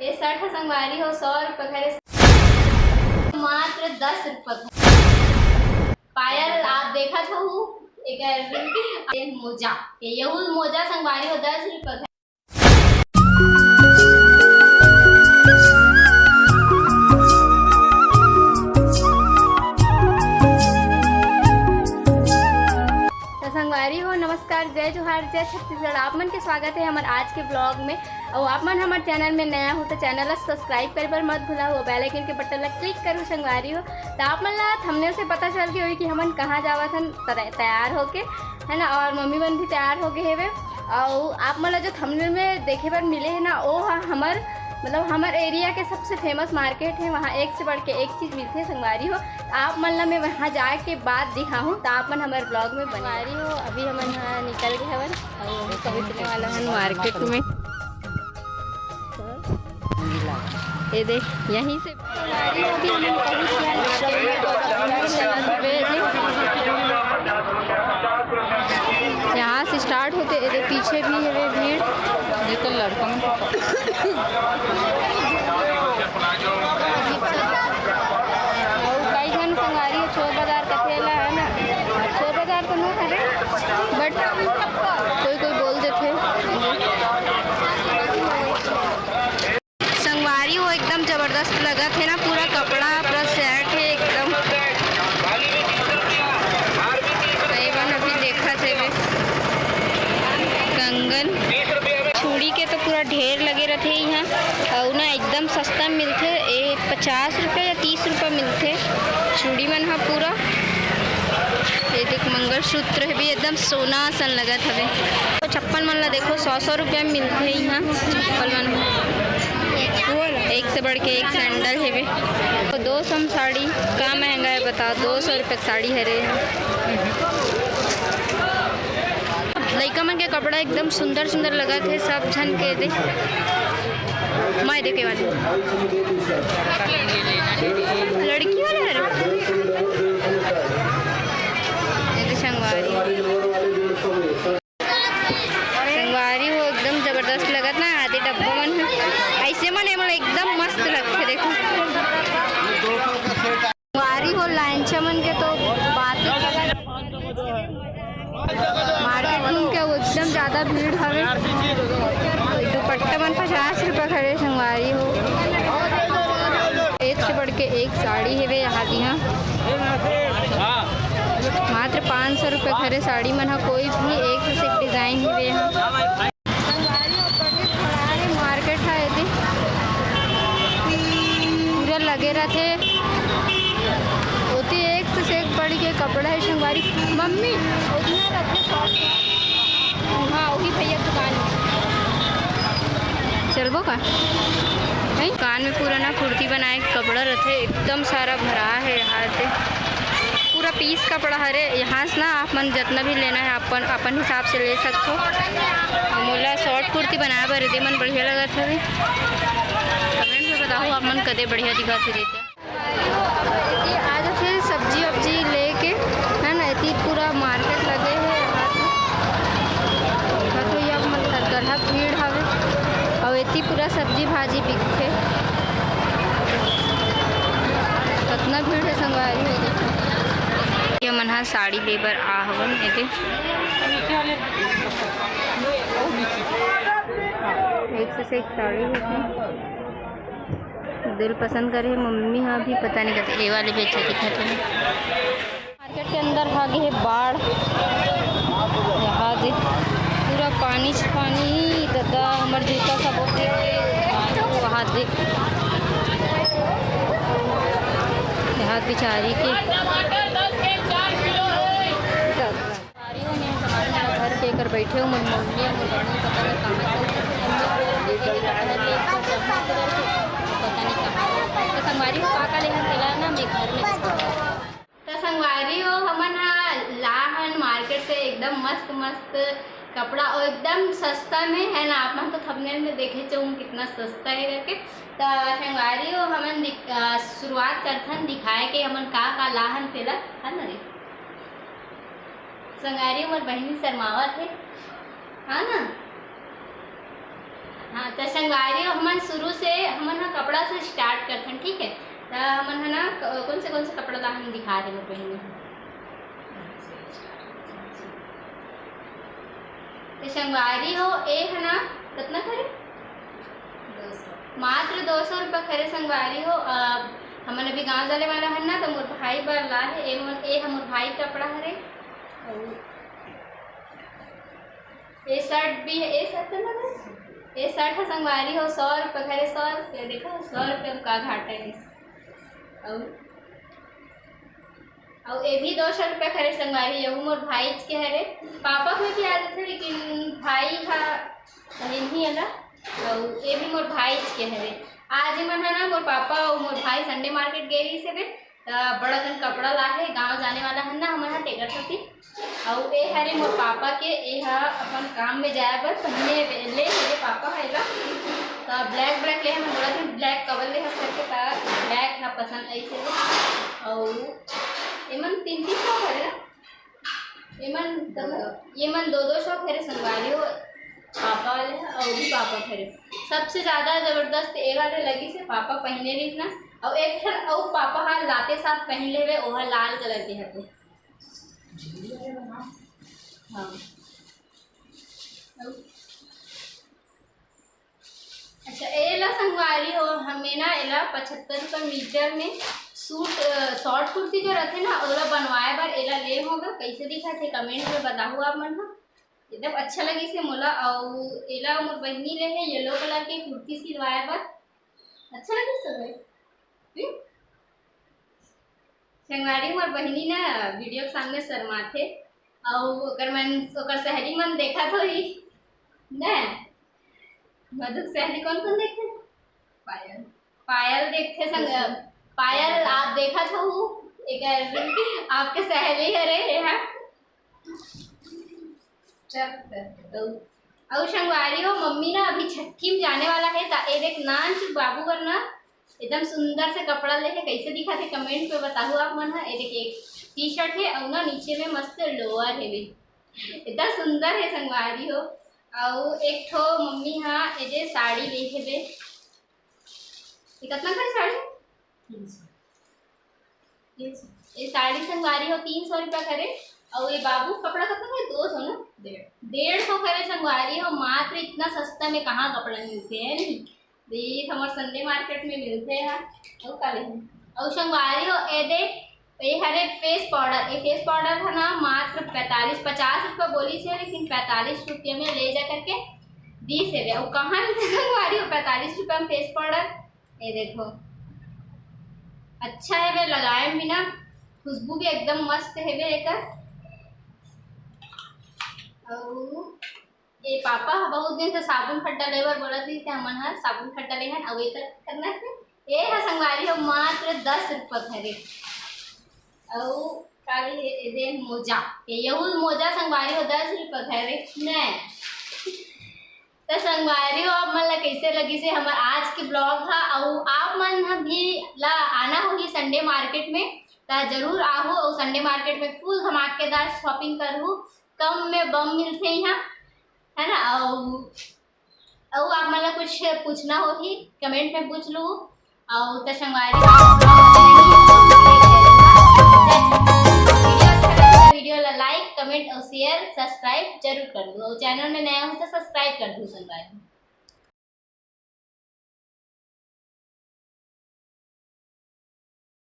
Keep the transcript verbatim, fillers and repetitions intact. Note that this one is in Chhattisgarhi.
ये शर्ट ह संगवारी हो सौ रुपया घरे, मात्र दस रुपया घरे। पायल आप देखत हहू, एकर ये मोजा, ये यहू मोजा संगवारी हो दस रुपया घरे। तो संगवारी हो, नमस्कार, जय जोहार, जय छत्तीसगढ़। आप मन के स्वागत है हमर आज के ब्लॉग में। और आप मन हमर चैनल में नया हो तो चैनल ला सब्सक्राइब करे बर मत भूला हो, बेल आइकन के बटन ला क्लिक करू संगवारी हो। तो आप मन ला थंबनेल से पता चल गई होई कि हमन कहाँ जावत हन तै-, तैयार होके, है ना, और मम्मी मन भी तैयार हो गए हेवे। और आप मन ला जो थंबनेल में देखे बर मिले है ना, वो ह हमर, मतलब हमर एरिया के सबसे फेमस मार्केट है, वहाँ एक से बढ़ के एक चीज मिलथे संगवारी हो। आप मन ला मैं वहाँ जाए के बाद दिखाहूँ, तो आप मन हमर ब्लॉग में बने रहो। अभी हमन ह निकल गए हवन और हम पहुँचने वाला हन मार्केट में। ये देख, यहीं से अभी हमन पहुँच गए हन मार्केट में, तो अभी भीड़ लगत हवे। यहाँ से स्टार्ट होते, ये देख, पीछे भी हवे भीड़। ये तो लड़का मन अउ कई झन संगवारी चोर बाजार कथे ला, है ना? चोर बाजार तो नहीं हरे, but कोई कोई बोल देथे। संगवारी हो एकदम जबरदस्त लगत है ना, पूरा कपड़ा, पूरा सेट है एकदम। कई मन अभी देखत हेवे। कंगन, चूड़ी के तो पूरा ढेर लगे रथे यहाँ, अउ ना एकदम सस्ता मिलथे। ए पचास रुपया या तीस रुपया मिलथे चूड़ी मन ह पूरा। ये देख, मंगलसूत्र भी एकदम सोना असन लगत हवे। तो चप्पल मन ला देखो, सौ सौ रुपया में मिलथे यहाँ चप्पल मन। एक से बढ़ के एक सैंडल हेवे। तो दो सौ में साड़ी, का महंगा है बताओ, दो सौ रुपया के साड़ी हरे। लइका मन के कपड़ा एकदम सुंदर सुंदर लगत हे सब झन के दे। मैं देखे वाली लड़की वाले हरे। ये तो संगवारी। संगवारी हो एकदम जबरदस्त लगत ना, आदि डब्बा मन ह। ऐसे मन एमन एकदम मस्त लगथे, देखो। संगवारी हो लाइनचा मन के तो बात ही अलग। मार्केट घूम के एकदम ज्यादा भीड़ हवे। दुपट्टा मन पचास रुपया खड़े संगवारी हो। एक से बढ़ के एक साड़ी हेवे यहाँ दिहा। मात्र पाँच सौ रुपया खड़े साड़ी मन ह, कोई भी एक से एक डिजाइन हेवे यहाँ। संगवारी हो, बड़े खड़ा हे मार्केट ह एदे। पूरा लगे रथे। ओती एक से एक बढ़ के कपड़ा हे संगवारी। मम्मी, ओतना रखे शॉप। हाँ, वही भैया दुकान में। चलबो का? नहीं? दुकान में पूरा ना कुर्ती बनाए के कपड़ा रथे, एकदम सारा भरा हे यहाँ ते। पूरा पीस कपड़ा हरे। यहाँ से ना आप मन जितना भी लेना है अपन, अपन हिसाब से ले सकथो। अउ मोला शॉर्ट कुर्ती बनाए बर एदे मन बढ़िया लगत हवे। कमेंट में बताओ आप मन कदे बढ़िया दिखत हे देते। आज फिर सब्जी वब्जी लेके, है ना, एती पूरा मार्केट लगे हे। तो ये अब मन गरहा भीड़ हवे। अउ एती पूरा सब्जी भाजी बिकथे। कतना भीड़ हे संगवारी हो, देखो। ये मन ह साड़ी ले बर आ हवन एदे। एक से एक साड़ी हे। दिल पसंद करे हे, मम्मी ह अभी पता नहीं करते, ए वाले भी अच्छा दिखत हे। मार्केट के अंदर भागे हे बाढ़। यहाँ दे पूरा पानी च पानी, ददा हमर जूता सब होते। वहाँ दे, यहाँ बिचारी के। अरे, वो मेरे सामान घर के कर बैठे हो, मोर मम्मी और मोर बहन पता नहीं कहाँ से, हम लोग बोल देते हैं कि घर में एक तो जमा करके पता नहीं कहाँ से। तो संगवारी हो, का का लेहन तेला ना मैं घर में दिखाऊँ। तो संगवारी हो, हमन हा लाहन मार्केट से एकदम मस्त मस्त कपड़ा और एकदम सस्ता में, है ना। आप मन तो थंबनेल में देखे चहुन कितना सस्ता हे करके। तो संगवारी हो, हमन दिख-, अ, शुरुआत करथन दिखाए के हमन का का लाहन तेला, है ना रे? संगवारी, मोर बहिनी शर्मावत हे, हाँ ना? हाँ, तो संगवारी, हमन शुरू से स्टार्ट करथन, ठीक है। त हमन ह ना क-, कौन से कौन से कपड़ा ला हम दिखा दे मोर बहिनी। तो संगवारी हो, ए ह ना कतना करे? दो सौ। मात्र दो सौ रुपया करे संगवारी हो। अब हमन अभी गांव जाने वाला हन ना, तो मोर भाई बर ला हे। ए मोर, ए ह मोर भाई कपड़ा हरे। अउ ए शर्ट भी, ए शर्ट ना, ए शर्ट ह संगवारी हो सौ रुपया करे, सौ रुपया। देखो, सौ रुपया में का घाटा है। अउ अउ ए भी दो सौ रुपया खरे संगवारी, यहू मोर भाई के हरे। पापा के भी आ जाथे, लेकिन भाई हा नहीं है ना। अउ ए भी मोर भाई के हरे। आज ही मन है ना, मोर पापा अउ मोर भाई संडे मार्केट गए रहिस हवे, त बड़ा कन कपड़ा लाहे, गांव जाने वाला है ना हमर हा टेकर सती। अउ ए हरे मोर पापा के, ए हा अपन काम में जाए बर पहिने ले हरे पापा हा एला। त ब्लैक ब्लैक ले हन, बोला थे ब्लैक कवर ले हस करके, त ब्लैक हा पसंद आई से। अउ एमन तीन तीन सौ हरे ना, एमन दो दो। एमन दो दो सौ हरे संगवारी हो, पापा वाले हा अउ भी पापा हरे। सबसे ज्यादा जबरदस्त ए वाले लगी से पापा पहिने रहिस ना, अउ एक ठन अउ पापा हा लाते साथ पहिन लेवे, ओहा लाल कलर के हते। हाँ। अच्छा, एला संगवारी हो, हमें ना एला पचहत्तर रुपया मीटर में सूट, अ, शॉर्ट कुर्ती जो रहते ना, ओला बनवाए बर एला ले होगा। कैसे दिखत हे, कमेंट में बताहू आप मन ह। एकदम अच्छा लगी से मोला। अउ एला मोर बहिनी ले हे येलो कलर के कुर्ती सिलवाए बर। अच्छा लगी सब है। हम्म? संगवारी, मोर बहिनी ना वीडियो के सामने शर्माथे, अउ ओकर मन, ओकर सहेली मन देखत होही ना। मधु के सहेली कौन कौन देखे? पायल। पायल देखथे संग, पायल आप देखत हो, एकर आपके सहेली हरे, ये हा। अउ संगवारी हो, मम्मी ना अभी छठी में जाने वाला है, त ए देख नान चुक बाबू बर ना एकदम सुंदर से कपड़ा ले हे। कैसे दिखत हे, कमेंट पे बताहू आप मन ह। ए देखिए, टी शर्ट हे अउ ना नीचे में मस्त लोअर हेवे, इतना सुंदर हे संगवारी हो। अउ एक ठो मम्मी ह ए जे साड़ी ले हेवे, ये कितना का साड़ी? तीन सौ। तीन सौ। ये साड़ी संगवारी हो तीन सौ रुपया करे। अउ ये बाबू कपड़ा कितना करे? दो सौ ना? डेढ़। डेढ़ सौ करे संगवारी हो, मात्र इतना सस्ता में कहाँ कपड़ा मिलते हैं, नहीं? ये हमर संडे मार्केट में मिलते हैं। अउ का लेहूं? अउ संगवारी हो, ए दे, ये हरे फेस पाउडर। ये फेस पाउडर है ना, मात्र पैंतालीस, पचास रुपया बोली से, लेकिन पैंतालीस रुपया में ले जा करके दीस हे। अउ कहाँ मिलते संगवारी हो पैंतालीस रुपया में फेस पाउडर? ये देखो, अच्छा हेवे, लगाए में भी ना खुशबू भी एकदम मस्त हेवे एकर। अउ ए पापा ह बहुत दिन से साबुन खड्डा लेबर बोलत रहिस, ते हमन ह साबुन खड्डा लेहन। अउ एकर करना हे, ए ह संगवारी हो मात्र दस रुपया हरे। अउ का ले हे, ए दे मोजा, ए यहू मोजा संगवारी हो दस रुपया हरे ने। त संगवारी हो, आप मन ला कैसे लगिस हे हमर आज के ब्लॉग ह? अउ आप मन ह भी ला आना होही संडे मार्केट में, त जरूर आहू अउ संडे मार्केट में फुल धमाकेदार शॉपिंग करहू, कम में बम मिलथे इहाँ, है ना? अउ, अउ आप मन ला कुछ पूछना होही, कमेंट में पूछ लू। अउ त संगवारी हो, वीडियो अच्छा लगे त वीडियो ला लाइक, कमेंट अउ शेयर, सब्सक्राइब जरूर कर दू। अउ चैनल में नया हो त सब्सक्राइब कर दू संगवारी।